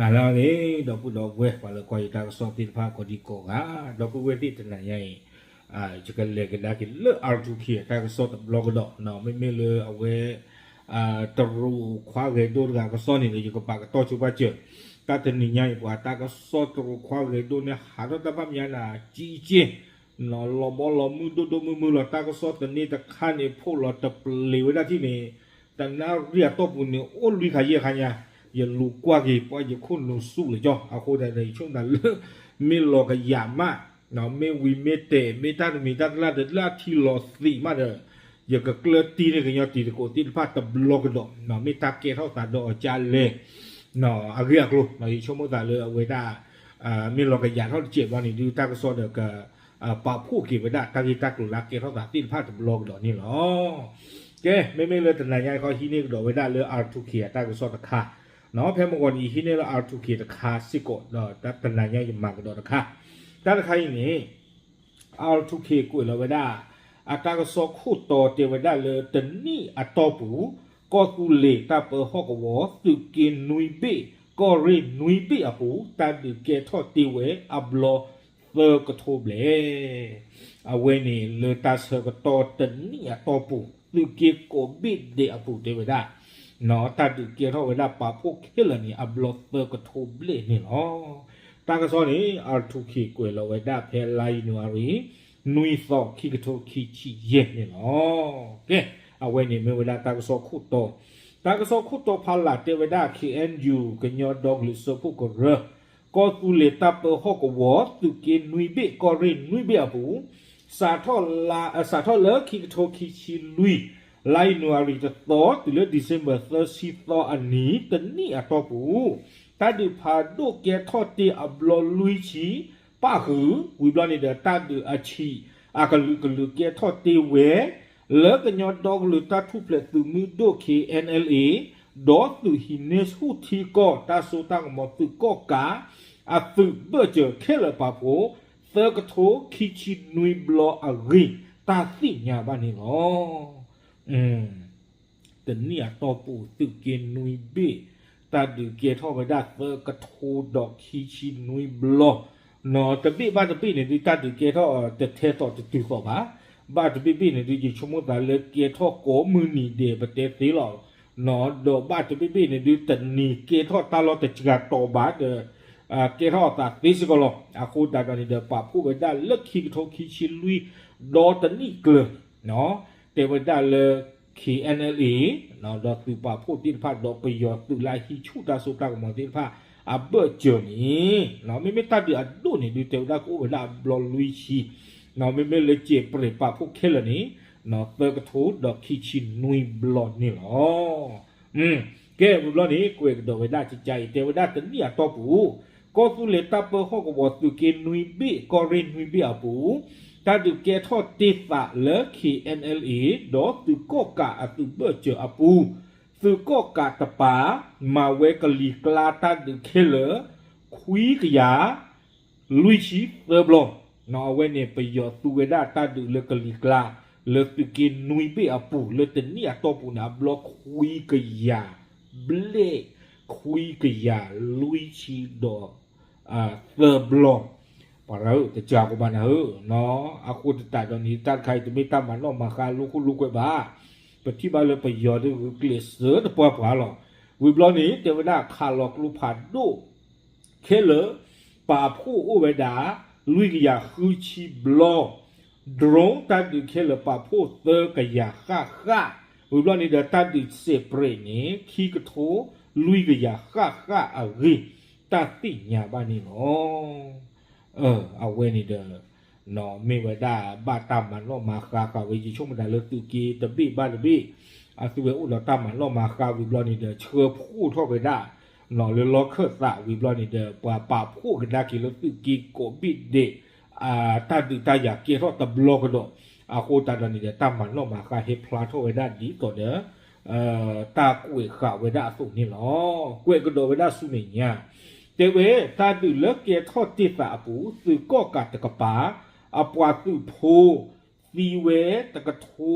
နၤလၢအဂ့ၤ ဒီပုၢ်ဒီဝဲၢ် ပှၤလၢကွၢ်ယတၢ်ကစီၣ်သ့ၣ်တဖၣ်ကိးဒံကိးဂၤ, ဒီပုၢ်ဝဲၢ်သ့ၣ်တနၤညါအံၤ ယကလဲၤကဒါက့ၤလၢ R two K အတၢ်ကစီၣ်တဘျီကဒီး, မ့မ့ၢ်လၢအဝဲ တရူးခွါဂဲၤဒိၣ်တဂၤကစီၣ်န့ၣ်ဒီး ယကပာ်ကတီၢ်ဆိပာ်စၢၤ, တၢ်တနံၤညါအံၤ ပှၤတၢ်ကစီၣ်တရူးခွါဂဲၤဒိၣ်န့ၣ် ဟးထီၣ်တၢ်ဘၣ်မၢ်နၤကံက့, လီၤဘီလီၤမုၢ်ဒိၣ်ဒိၣ်မုၢ်မုၢ်လီၤ, တၢ်ကစီၣ်သန့တခါန့ၣ် ဖိးလီၤတပျ့ၤဝဲဒၣ်ထံၣ်န့ၣ် တနၣ်ရံၣ်အတီၢ်ပူၤန့ၣ် အိၣ်လွံၢ်ခါယဲၢ်ခါညါ, ယလူၤကွၢ်က့ၤ ပှၤယခိၣ်နူာ်ဆူၣ်လၢကၠီ, အဃိသတးဒီး ယဆိကမိၣ်သးလၢ မ့ၢ်လီၤကယၤမး, မ့ၢ်ဝံၤမ့ၢ်တဲာ် မ့ၢ်တၢ်တမံၤတၢ်တလၢ်ဒီး လၢအထံလီၤသံးမးဒီး ယကကျၢၢ်တံၢ်န့ၢ်ကညီတံၤသကိးသ့ၣ်တဖၣ်တဘျီကဒီး, မ့ၢ်တၢ်ကဲထီၣ်သးဒီးအီၤကလဲၣ် အဂ့ၢ်အကျိၤ, ယဆိကမိၣ်သးလၢအဝဲဒၣ် မ့ၢ်လီၤကယၤထီၣ်တစဲးဘျီန့ၣ်ဒုး တၢ်ကစီၣ်ဒီးက ပာ်ဖှိၣ်က့ၤဝဲဒၣ် တၢ်ဂ့ၢ်တၢ်ကျိၤလၢအကဲထီၣ်သးသ့ၣ်တဖၣ်တဘျီကဒီးန့ၣ်လီၤ. ကဲ မ့မ့ၢ်လၢတနၤညါအံၤခီ ဟံးန့ၢ်ကဒီးဝဲဒၣ်လၢ R two K အတၢ်ကစီၣ်တခါ, ဖဲမုၢ်ဂီၤန့ၣ် ယဟံးန့ၢ်လၢ R two K တခါစ့ၢ်ကီး ဒီးတနၤညါယမၤကဒီးတခါ, တၢ်တခါအံၤန့ၣ် R two K ကွဲးလီၤဝဲဒၣ် အတၢ်ကစီၣ်ခိၣ်တီတဲဝဲဒၣ်လၢ တနံၣ်အတီၢ်ပူၤ ကီၢ်သူလ့ၤတၢ်ပၢဟီၣ်ကဝီၤ သုးက့နွံဘ့ၣ် ကီၢ်ရ့ၣ်နွံဘ့ၣ်အပူၤ တၢ်ဒုးကဲထီၣ်တ့ၢ်ဝဲအဘျီသၢကထိဘျဲၣ်. အဝဲန့ၣ်လၢတၢ်ဆၢကတီၢ်တနံၣ်အတီၢ်ပူၤ သုးက့ကိးဘ့ၣ်ဒဲးအပူၤတဲဝဲဒၣ် တၢ်ဒုးကဲထီၣ်ဝဲဒၣ်ပာ်ဖှိၣ်ခဲလၢာ်န့ၣ် အဘျီသၢကထိဘျဲၣ်န့ၣ်လီၤ. တၢ်ကစီၣ်န့ၣ် R two K ကွဲးလီၤဝဲဒၣ်ဖဲလါယနူၤအါရံၤ နွံသီ ခံကထိခံဆံယဲၢ်န့ၣ်လီၤ. ကဲ အဝဲန့ၣ်မ့ၢ်ဝဲဒၣ်တၢ်ကစီၣ်ခိၣ်တီ, တၢ်ကစီၣ်ခိၣ်တီဖးလၢ်တဲဝဲဒၣ် K N U ကညီဒီကလုာ်စၢဖှိၣ်ကရၢ ကီၢ်သူလ့ၤတၢ်ပၢဟီၣ်ကဝီၤ သုးက့နွံဘ့ၣ် ကီၢ်ရ့ၣ်နွံဘ့ၣ်အပူၤ စးထီၣ်လၢ စးထီၣ်လၢခံကထိခံဆံလွံၢ် လါယနူၤအါရံၤတသီ တုၤလၢ December သၢဆံသီအနံၤ တနံၣ်အတီၢ်ပူၤ တၢ်ဒုးဖးဒိၣ်ကဲထီၣ်တ့ၢ်အဘျီလွံၢ်ဆံ ပၣ်ဃုာ် ဝံၤဘျီန့ၣ်ဒီး တၢ်ဒုးအဆံးအကလုာ်ကလုာ်ကဲထီၣ်တ့ၢ်ဝဲ လၢကညီဒီကလုာ်တၢ်ထူၣ်ဖျဲးသုးမုၢ်ဒိၣ် K N L A ဒီးသုးဟံးန့ၢ်ဆူၣ်ထံကီၢ်တၢ်စိတၢ်ကမီၤသုးကီၣ်ကး အသုးဘၢၣ်စၢၤခဲလၢာ်ပာ်ဖှိၣ် သၢကထိခံဆံနွံဘျီအဂ့ၢ် တၢ်သ့ၣ်ညါဘၣ်န့ၣ်လီၤ. တနံၣ်အတီၢ်ပူၤ သုးက့နွံဘ့ၣ် တၢ်ဒုးကဲထီၣ်ဝဲဒၣ်သၢကထိဒီးခံဆံနွံဘျီ, တဘ့ၣ်ဘၣ်တဘ့ၣ်န့ၣ်ဒုး တၢ်ဒုးကဲထီၣ်တထဲသိးတတုၤသိးဘၣ်, ဘၣ်တဘ့ၣ်ဘ့ၣ်န့ၣ်ဒုး ယဆိကမိၣ်သးလၢကဲထီၣ်ကိးမုၢ်နံၤဒဲးပတဲသ့လီၤ. ဒီးဘၣ်တဘ့ၣ်ဘ့ၣ်န့ၣ်ဒုး တနံၤကဲထီၣ်တၢ်လီၢ်တစှၤတီၤဘၣ်ဒီး ကဲထီၣ်အသးသ့စ့ၢ်ကီးလီၤ. အဃိသတးဒီးန့ၣ်ဒီး ပာ်ဖှိၣ်ဝဲဒၣ်လၢခံကထိခံဆံလွံၢ် ဒီတနံၣ်ကျၢၤ တဲဝဲဒၣ်လၢ K N L A ဒီးသုးပာ်ဖှိၣ်သ့ၣ်တဖၣ် ဒီးပယီၤသုးလၢဟံးဆူၣ်တၢ်စိတၢ်ကမီၤသ့ၣ်တဖၣ် အဘၢၣ်စၢၤန့ၣ် မ့မ့ၢ်တၢ်ဒုးအဒိၣ်န့ၣ်ဒုး တဲဝဲဒၣ်ကအိၣ်ဝဲဒၣ်အဘျီလွံၢ်ဆံ, မ့မ့ၢ်လၢစဲးပြဲးပာ်ဖှိၣ်ခဲလၢာ်န့ၣ် သၢကထိဒီးခံဆံနွံဘျီန့ၣ်လီၤ. ကဲ ဝံၤဘျီန့ၣ် ကွဲးကဒီးဝဲဒၣ်ကကါအံၤ တဲဝဲဒၣ်တနံၣ်အတီၢ်ပူၤ ကီၢ်သူလ့ၤတၢ်ပၢဟီၣ်ကဝီၤသုးက့နွံဘ့ၣ် ကီၢ်ရ့ၣ်နွံဘ့ၣ်အပူၤ တၢ်ဒုးကဲထီၣ်တ့ၢ်သးလၢ K N L A ဒီးသုးကီၣ်ကးအသုးဘၢၣ်စၢၤအပူၤ, သုးကီၣ်ကးတပၤ မၤဝဲကလံၤကျါတၢ်ဒုးခဲလၢာ် ခွံကယၤ လွံၢ်ဆံသၢဘျီ, အဝဲန့ၣ် ပယီၤသူဝဲဒၣ်တၢ်ဒုးလၢကလံၤကျါ လၢသုးက့နွံဘ့ၣ်အပူၤ လၢတနံၣ်အတီၢ်ပူၤန့ၣ် အဘျီခွံကယၤဘျဲၣ်, ခွံကယၤလွံၢ်ဆံဒီး သၢဘျီ, ပှၤရၢ တစှၤကဘၣ်နၤဧၢ, အဃိသတးဒီးန့ၣ် တၢ်တခါအံၤ တမ့ၢ်တၢ်မၤနီၣ်မၤဃါလိာ်ခိၣ်လိာ်ကွဲဘၣ်, ပထံၣ်ဘၣ်လၢပယီၤဒုးဂုာ်ကျဲးစၢးတပှၢ်ပှၢ်လီၤ. ဝံၤဘျီန့ၣ် တဲဝဲဒၣ်ခးလီၤကျိဖးဒိၣ် ခဲလၢာ် ပာ်ဖှိၣ်အိၣ်ဝဲဒၣ် လွံၢ်ကယၤဃုဆံဘျီ, drone တၢ်ဒုးခဲလၢာ်ပာ်ဖှိၣ်သၢကယၤဃၣ်ဃၣ်, ဝံၤဘျီန့ၣ်ဒီး တၢ်ဒုးစဲးပြဲးန့ၣ် ခံကထိ လွံၢ်ကယၤဃၣ်ဃၣ်အဂ့ၢ် တၢ်သ့ၣ်ညါဘၣ်န့ၣ်လီၤ. အဝဲန့ၣ်ဒီး မ့ၢ်ဝဲဒၣ်ဘၣ်တၢ်မၤနီၣ်မၤဃါဃာ်ဝဲ ယဆိကမိၣ်ဒၣ်လၢသုးက့တဘ့ၣ်ဘၣ်တဘ့ၣ် အသုဝဲအိၣ်ဒီးတၢ်မၤနီၣ်မၤဃါဝံၤဘျီန့ၣ်ဒီး ဆှၢဖှိၣ်ထီၣ်ဝဲဒၣ် လၢလီၢ်ခၢၣ်သးဝံၤဘျီန့ၣ်ဒီး ပှၤပာ်ဖှိၣ်ကဒါက့ၤလၢသုးက့ကိးဘ့ၣ်ဒဲး တၢ်ဒုးတၢ်ယၤကဲထီၣ်တဘျီကဒီး, အဃိသတးဒီးန့ၣ်ဒီး တၢ်မၤနီၣ်မၤဃါဟဲဖျါထီၣ်ဝဲဒၣ်ဒ်သိးဒီး တၢ်ကွဲးဃာ်ဝဲဒၣ်အသိးန့ၣ်လီၤ. ကွဲးကဒီးဝဲဒၣ်ဆူမဲာ်ညါ တဲဝဲ တၢ်ဒုးလၢကဲထီၣ်တ့ၢ်သးအပူၤ သုးကီၣ်ကးတကပၤ အပှၤသုးဖိ သံဝဲတကထိ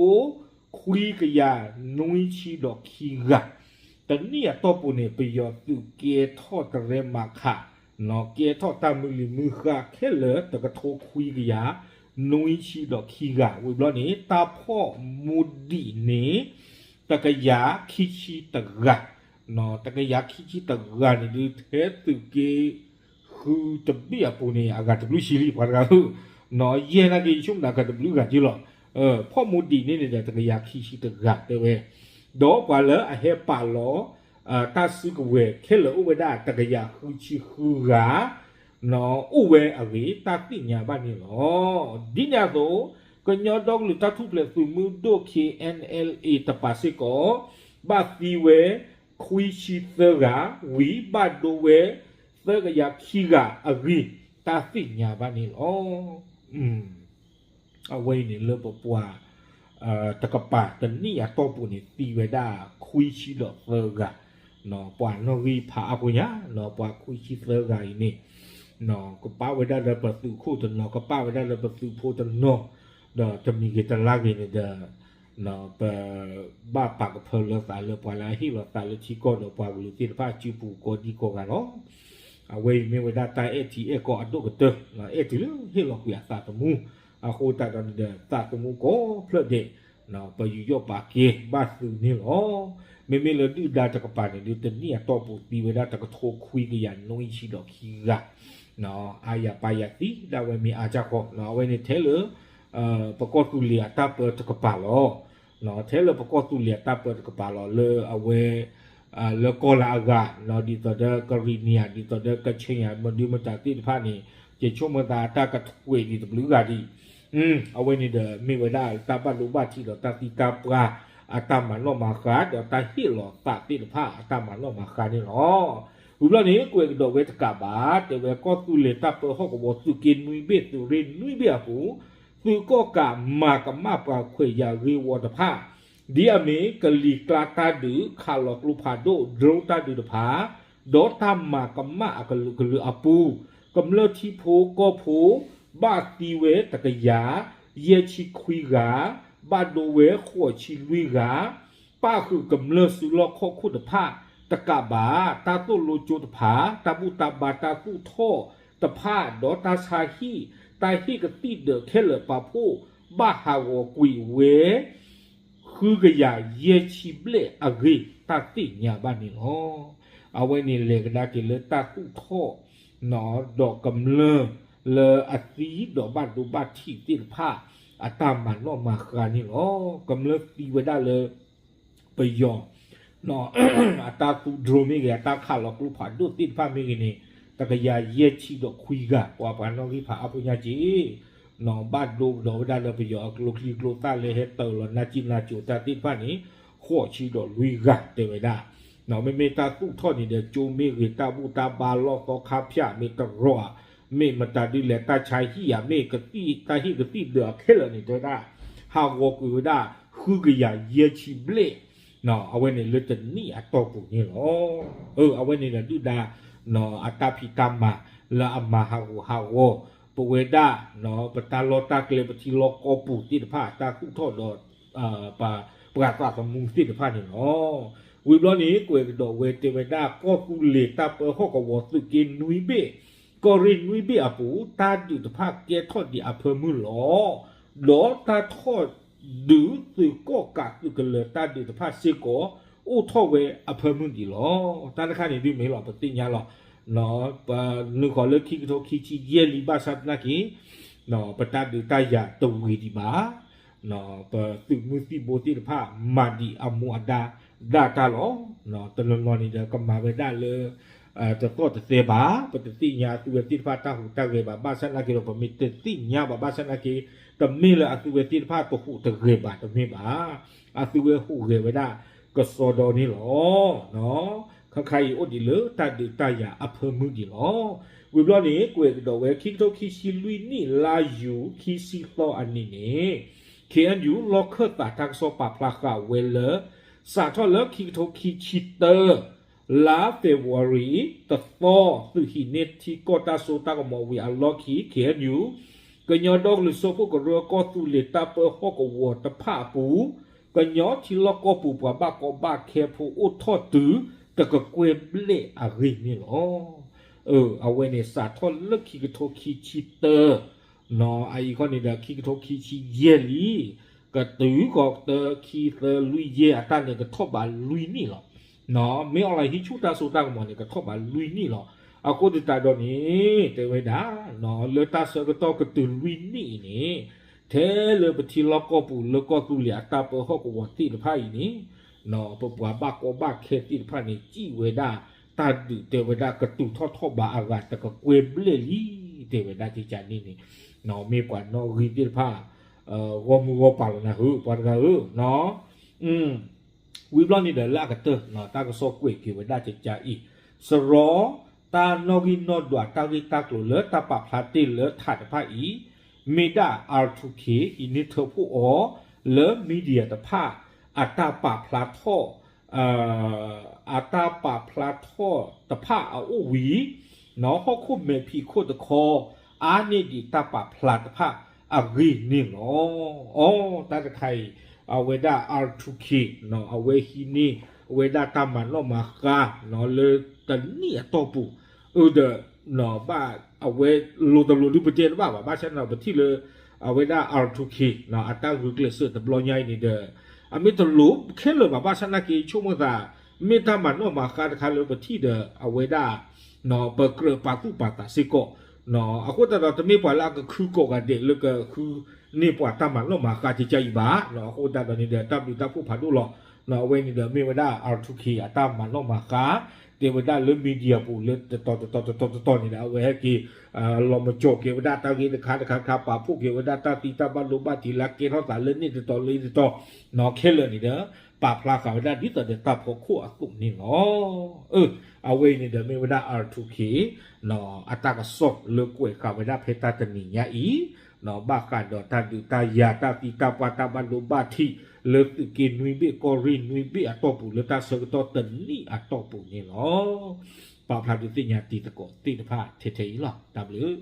ခွံကယၤနွံဆံဒီးခံဂၤ, တနံၣ်အတီၢ်ပူၤန့ၣ် ပယီၤသုးကဲထီၣ်တရဲမၤခး, ကဲထီၣ်တၢ်မုၢ်လံၤမုၢ်ဃၢ်ခဲလၢာ် တကထိခွံကယၤ နွံဆံဒီးခံဂၤ ဝံၤဘျီန့ၣ် တၢ်ဖီၣ်မူဒံးန့ၣ် တကယၤခံဆံတဂၤ, တကယၤခံဆံတဂၤန့ၣ်ဒုး ထဲသုးက့ ဃုတဘ့ၣ်အပူၤန့ၣ် အဂၤတဘျုးဆံလံ ပှၤတဂၤဧၢ, ယဲၢ်နာ်က့ ယဆိကမိၣ်အဂၤတဘျုးဂၤက့လီၤ. ဖီၣ်မူဒံးန့ၣ်န့ၣ်ဒီး တကယၤခံဆံတဂၤတဲဝဲ, ဒီးပှၤလၢအဟဲပာ်လီၤ တၢ်စုကဝဲၤခဲလၢာ်အိၣ်ဝဲဒၣ်တကယၤဃုဆံဃုဂၤ အိၣ်ဝဲအဂ့ၢ် တၢ်သ့ၣ်ညါဘၣ်န့ၣ်လီၤ. ဒ်န့ၣ်အသိး ကညီဒီကလုာ်တၢ်ထူၣ်ဖျဲးသုးမုၢ်ဒိၣ် K N L A တပၤစ့ၢ်ကီး ဘၣ်သံဝဲ ခွံဆံသၢဂၤ, ဝံၤဘၣ်ဒိဝဲ သၢကယၤခံဂၤအဂ့ၢ် တၢ်သ့ၣ်ညါဘၣ်န့ၣ်လီၤ. အဝဲအံၤန့ၣ်လၢပပှၤ တကပၤတနံၣ်အတီၢ်ပူၤန့ၣ် သံဝဲဒၣ် ခွံဆံဒီးသၢဂၤ, ပှၤနီၣ်ဂံၢ်ဖးအါဖိညါ ပှၤခွံဆံသၢဂၤအံၤန့ၣ် ကပာ်ဝဲဒၣ်လၢပသုးခိၣ်တနီၤ ကပာ်ဝဲဒၣ်လၢပသုးဖိတနီၤ, ဒီးတမံၤဂ့ၤတလါဂ့ၤန့ၣ်ဒီး ပဘၣ်ပာ်ကဖၢလၢသးလၢပှၤလၢအဟ့ၣ်လီၤသးလၢထံကီၢ်ဒီးပှၤကလုာ်သ့ၣ်တဖၣ်စုပူၤကိးဒံကိးဂၤလီၤ. အဝဲအံၤမ့ၢ်ဝဲဒၣ်တၢ်အဲၣ်ထံအဲၣ်ကီၢ်အဒိၣ်ကတၢၢ်, အဲၣ်တုၤလၢဟ့ၣ်လီၤကွံာ်အသးသမူ, အဃိသတးဒီးန့ၣ်ဒီး သးသမူကိးဖျၢၣ်ဒဲး ပယူးယီၣ်ပာ်ကဲဘၣ်သုးန့ၣ်လီၤ. မ့မ့ၢ်လၢဒုၣ်ဒါတကပၤန့ၣ်ဒုး တနံၣ်အတီၢ်ပူၤသံဝဲဒၣ်တကထိခွံကယၤနွံဆံဒီးခံဂၤ, အါယၤပာ်ယၤသံဒၣ်ဝဲမ့ၢ်အါစ့ၢ်ကီး, အဝဲန့ၣ်ထဲလၢ ပကီၢ်သူလ့ၤအတၢ်ပၢတကပၤလီၤ. ထဲလၢပကီၢ်သူလ့ၤအတၢ်ပၢတကပၤလီၤ လၢအဝဲ လၢကီၢ်လၢအဂၤ ဒ်သိးဒီးကရံၣ်နံယၤ ဒ်သိးဒီးကဆ့ၣ်ယၤ မဒုမတၤသ့ၣ်တဖၣ်န့ၣ် ယဆိကမိၣ်သးအတၢ်ကထွဲးဒံးတဘျုးဂၤဒံး, အဝဲန့ၣ်ဒီးမ့ၢ်ဝဲဒၣ်တၢ်ဘၣ်ဒိဘၣ်ထံးဒီးတၢ်သံတၢ်ပှၢ် အတၢ်မၤနီၣ်မၤဃါ ဒီးတၢ်ဟ့ၣ်လီၤသးသ့ၣ်တဖၣ်အတၢ်မၤနီၣ်မၤဃါန့ၣ်လီၤ. ဝံၤဘျီန့ၣ် ကွဲးကဒီးဝဲတကးဘၣ် တဲဝဲကီၢ်သူလ့ၤတၢ်ပၢဟီၣ်ကဝီၤသုးက့နွံဘ့ၣ်သုးရ့ၣ်နွံဘ့ၣ်အပူၤ သုးကီၣ်ကးမၤကမၣ်ပှၤခွဲးယာ်ဂ့ၢ်ဝီတဖၣ် ဒ်အမ့ၢ်ကလံၤကျါတၢ်ဒုး ခးလီၤကျိဖးဒိၣ် drone တၢ်ဒုးတဖၣ် ဒီးတၢ်မၤကမၣ်အကလုာ်ကလုာ်အပူၤ ကမျၢၢ်ထံဖိကီၢ်ဖိ ဘၣ်သံဝဲတကယၤ ယဲၢ်ဆံခွံဂၤ, ဘၣ်ဒိဝဲဃိးဆံလွံၢ်ဂၤ, ပၣ်ဃုာ်ကမျၢၢ်စုလီၢ်ခီၣ်ခိၣ်တဖၣ် တကးဘၣ် တၢ်သိၣ်လိကၠိတဖၣ် တၢ်ဘူၣ်တၢ်ဘါတၢ်သူၣ်ထီၣ်တဖၣ် ဒီးတၢ်ဆါဟံၣ် တၢ်ဟ့ၣ်ကသံၣ်ဒၢးခဲလၢာ်ပာ်ဖှိၣ် ဘၣ်ဟးဂီၤကွံာ်ဝဲ ဃုကယၤယဲၢ်ဆံဘျဲၣ်အဂ့ၢ် တၢ်သ့ၣ်ညါဘၣ်န့ၣ်လီၤ. အဝဲန့ၣ်လဲၤကဒါက့ၤလၢတၢ်သူၣ်ထီၣ် ဒီးကမျၢၢ်လၢအသံဒီးဘၣ်ဒိဘၣ်ထံးသ့ၣ်တဖၣ် အတၢ်မၤနီၣ်မၤဃါန့ၣ်လီၤ. ကမျၢၢ်သံဝဲဒၣ်လၢ ပယီၤ အတၢ်သူ drone မ့ၢ်ဂ့ၤ အတၢ်ခးလီၤကျိဖးဒိၣ်သ့ၣ်တဖၣ်မ့ၢ်ဂ့ၤန့ၣ် တကယၤယဲၢ်ဆံဒီးခွံဂၤ ပှၤပှၤနီၣ်ဂံၢ်ဖးအါဖိညါက့ ဘၣ်ဒိဒီးဝဲဒၣ်လၢပယီၤအကျိချံကျိသၣ်လၢဟဲတၢၤလီၤနၢ်ကံၣ်နၢ်ကၠိတၢ်သ့ၣ်တဖၣ်န့ၣ် ဃိးဆံဒီးလွံၢ်ဂၤတဲဝဲဒၣ်. မ့မ့ၢ်တၢ်သူၣ်ထီၣ်န့ၣ်ဒီး ကၠိမ့ၢ်ဂ့ၤ တၢ်ဘူၣ်တၢ်ဘါလီၢ်သီခါဖၠၣ်မ့ၢ်တရီ မ့ၢ်မတၤဒ်လဲၣ် တၢ်ဆါဟံၣ်ဧါ မ့ၢ်ကသံၣ် တၢ်ဟ့ၣ်ကသံၣ်ဒၢးအခဲလၢာ်န့ၣ် တဲဝဲဒၣ် ဟးဂီၤကွံာ်ဝဲဒၣ် ဃုကယၤယဲၢ်ဆံဘျဲၣ် အဝဲန့ၣ်လၢတနံၣ်အတီၢ်ပူၤန့ၣ်လီၤ. အဝဲန့ၣ်ဒီးဒုၣ်ဒါ အတၢ်ဖံးတၢ်မၤလၢအမၤဟးဂူာ်ဟးဂီၤ ပဝဲဒၣ် ပတၢ်လီၢ်တၢ်ကျဲ ပထံလီၢ်ကီၢ်ပူၤသ့ၣ်တဖၣ် တၢ်သူၣ်ထီၣ်ဒီး ပှၤသးသမူသ့ၣ်တဖၣ်န့ၣ်လီၤ. ဝံၤဘျီန့ၣ် ကွဲးကဒီးဝဲတဲဝဲဒၣ် ကီၢ်သူလ့ၤတၢ်ပၢဟီၣ်ကဝီၤသုးက့နွံဘ့ၣ် ကီၢ်ရ့ၣ်နွံဘ့ၣ်အပူၤ တၢ်ဒုးတဖၣ်ကဲထီၣ်ဒံးအဖၢမုၢ်လီၤ. ဒီးတၢ်ထီၣ်ဒုးသုးကီၣ်ကးသုးကလၢၤတၢ်ဒုးတဖၣ်စ့ၢ်ကီး အိၣ်ထီၣ်ဝဲအဖၢမုၢ်ဒံးလီၤ. တၢ်တခါန့ၣ်ဒုးမ့ၢ်လီၤ ပသ့ၣ်ညါလီၤ. ပနုာ်ဃီၤလၢခံကထိခံဆံယဲၢ်လံ ဘၣ်ဆၣ်သနာ်က့ ပတၢ်ဒုးတၢ်ယၤတဝံၤဒံးဘၣ်. ပသုးမုၢ်သံၣ်ဘိသ့ၣ်တဖၣ် မၤဒံးအမူအဒါဒၣ်တၢ်လီၤ. တနီၤနီၤန့ၣ်ဒီး ကမၤဝဲဒၣ်လၢ တသီၣ်တသဲဘၣ်, ပတသ့ၣ်ညါအသုဝဲသ့ၣ်တဖၣ်တၢ်ဟူးတၢ်ဂဲၤဘၣ်. ဘၣ်ဆၣ်သနာ်က့ဒီး ပမ့ၢ်တသ့ၣ်ညါဘၣ် ဘၣ်ဆၣ်သနာ်က့ တမ့ၢ်လၢအသုဝဲသ့ၣ်တဖၣ်တဟူးတဂဲၤဘၣ် တမ့ၢ်ဘၣ်. အသုဝဲဟူးဂဲၤဝဲဒၣ်ကစီဒီန့ၣ်လီၤ. ခါခါအံၤအိၣ်ဒံးလၢတၢ်ဒုးတၢ်ယၤအဖၢမုၢ်ဒံးလီၤ. ဝံၤဘျီန့ၣ် ကွဲးကဒီးဝဲ ခံကထိခံဆံလွံၢ်နံၣ် လါယူၤ ခံဆံသီအနံၤန့ၣ် ခ့ၣ်အဲၣ်ယူၣ် လီၢ်ခၢၣ်သးတၢ်ကစီၣ်ပာ်ဖျါဃာ်ဝဲလၢ စးထီၣ်လၢခံကထိခံဆံတၢ လါ February တသီ သုးဟံးန့ၢ်ထံကီၢ်တၢ်စိတၢ်ကမီၤဝံၤအလီၢ်ခံ ခ့ၣ်အဲၣ်ယူၣ် ကညီဒီကလုာ်စၢဖှိၣ်ကရၢကီၢ်သူလ့ၤတၢ်ပၢဟီၣ်ကဝီၤတဖၣ်အပူၤ ကညီထံလီၢ်ကီၢ်ပူၤပှၤဘၣ်ကီဘၣ်ခဲဖိအိၣ်ထီၣ်တုၤ တကကွဲၢ်ဘျဲၣ်အဂ့ၢ်န့ၣ်လီၤ. အဝဲန့ၣ် စးထီၣ်လၢခံကထိခံဆံတၢ, အအံၤခီန့ၣ်ဒီး ခံကထိခံဆံယဲၢ်လံ, ကတုၤဃီၤတၢ ခံ သၢ လွံၢ် ယဲၢ် အတၢ်န့ၣ် ကထီၣ်ဘးလွံၢ်နံၣ်လီၤ. မ့ၢ်အီၤလၢဟံးဆူၣ်တၢ်စိတၢ်ကမီၤန့ၣ် ကထီၣ်ဘးလွံၢ်နံၣ်လီၤ. အဃိသတးဒီးန့ၣ် တဲဝဲဒၣ် လၢတၢ်ဆၢကတီၢ်ကတုၤလွံၢ်နံၣ်အံၤန့ၣ် ထဲလၢပထံလီၢ်ကီၢ်ပူၤလၢကီၢ်သူလ့ၤအတၢ်ပၢဟီၣ်ကဝီၤသ့ၣ်တဖၣ်အံၤန့ၣ် ပပှၤဘၣ်ကီဘၣ်ခဲသ့ၣ်တဖၣ်န့ၣ် စံးဝဲဒၣ် တၢ်ဒုးတဲဝဲဒၣ်ကတုၤထီၣ်ထီၣ်ဘးအဂၤတကကွဲၢ်ဘျဲၣ်လံ တဲဝဲဒၣ်ကကန့ၣ်န့ၣ် မ့ၢ်ပှၤနီၣ်ဂံၢ်သ့ၣ်တဖၣ် ဂီၢ်မုၢ်ဂီၢ်ပၤလီၤနၤဧၢ ပှၤတဂၤဧၢ ဝံၤဘျီန့ၣ်ဒီးလၢအကတၢၢ် တၢ်ကစီၣ်ကွဲးက့ၤဝဲဒၣ်ကကအံၤ စရီ တၢ်နီၣ်ဂံၢ်နီၣ်ဒွးတၢ်ဂ့ၢ်တၢ်ကျိၤလၢတၢ်ပာ်ဖျါတ့ၢ်လၢထးတဖၣ်အံၤ မ့ၢ်ဒၣ် R two K ဟံးန့ၢ်ထၢဖှိၣ်အီၤ လၢ media တဖၣ် အတၢ်ပာ်ဖျါထီၣ် အတၢ်ပာ်ဖျါထီၣ်တဖၣ်အအိၣ်ဝံၤ ဟီၣ်ခိၣ်မဲာ်ဖံးခိၣ်တခီ အါန့ၢ်ဒံးတၢ်ပာ်ဖျါတဖၣ်အဂ့ၢ်န့ၣ်လီၤ. အီ တၢ်တခါအံၤ အဝဲဒၣ် R two K အဝဲဟံးန့ၢ် အဝဲဒၣ်တၢ်မၤနီၣ်မၤဃါ လၢတနံၣ်အတီၢ်ပူၤ အၢဒီး ဘၣ်အဝဲလိၤတလိၤဒုပတဲတဘၣ်ဘၣ် ဘၣ်ဆၣ်န့ၣ်ပထံၣ်လၢ အဝဲဒၣ် R two K အတၢ်ဂုာ်ကျဲးစၢးတဘျီညါအံၤန့ၣ်ဒီး အမ့ၢ်တလိၤခဲလၢာ်ဘၣ် ဘၣ်ဆၣ်နာ်က့ဆိကမိၣ်သး မ့ၢ်တၢ်မၤနီၣ်မၤဃါတခါလၢပထံၣ်ဒီး အဝဲဒၣ် ပကြၢးပာ်သူၣ်ပာ်သးစ့ၢ်ကီး အဃိသတးဒီးတမ့ၢ်ပှၤလၢအကခုကိးဂၤဒဲးလၢကဃုန့ၢ်ပှၤတၢ်မၤနီၣ်မၤဃါကကအံၤဘၣ် အဃိသတးဒီးန့ၣ်ဒီး တၢ်ဘျုးတၢ်ဖှိၣ်ဖးဒိၣ်လီၤ. အဝဲန့ၣ်ဒီးမ့ၢ်ဝဲဒၣ် R two K အတၢ်မၤနီၣ်မၤဃါ တဲဝဲဒၣ်လၢ media ပူၤလၢတတီၤတတီၤတတီၤတတီၤန့ၣ်ဒီး အဝဲဟဲက့ၤ လီၤမၢကၠီၤက့ၤဝဲဒၣ်တၢ်ဂ့ၢ်တခါတခါတခါ ပာ်ဖှိၣ်က့ၤဝဲဒၣ်တၢ်သံတၢ်ဘၣ်လိာ်ဘၣ်ထံးလၢကဲထီၣ်သးလၢန့ၣ်တတီၤလၢန့ၣ်တတီၤ ခဲလၢာ်န့ၣ်ဒီး ပာ်ဖျါဃာ်ဝဲဒၣ်ဒ်သိးဒီးတၢ်ဖီခိၣ်အသိးန့ၣ်လီၤ. အဝဲအံၤန့ၣ်ဒီးမ့ၢ်ဝဲဒၣ် R two K အတၢ်ကစီၣ်လၢကွဲးဃာ်ဝဲဒၣ်ဖဲတၢ်တနံၤညါအံၤ ဘၣ်ဃးဒီးတၢ်ဒုးတၢ်ယၤတၢ်သံတၢ်ပှၢ်တၢ်ဘၣ်လိာ်ဘၣ်ထံး လၢသုးက့နွံဘ့ၣ်ကီၢ်ရ့ၣ်နွံဘ့ၣ်အတီၢ်ပူၤလၢတၢ်ဆၢကတီၢ်တနံၣ်အတီၢ်ပူၤန့ၣ်လီၤ. ပာ်ဖျါဒုးသ့ၣ်ညါတံၤသကိးသ့ၣ်တဖၣ်ထဲထဲအံၤလီၤ. တၢ်ဘျုး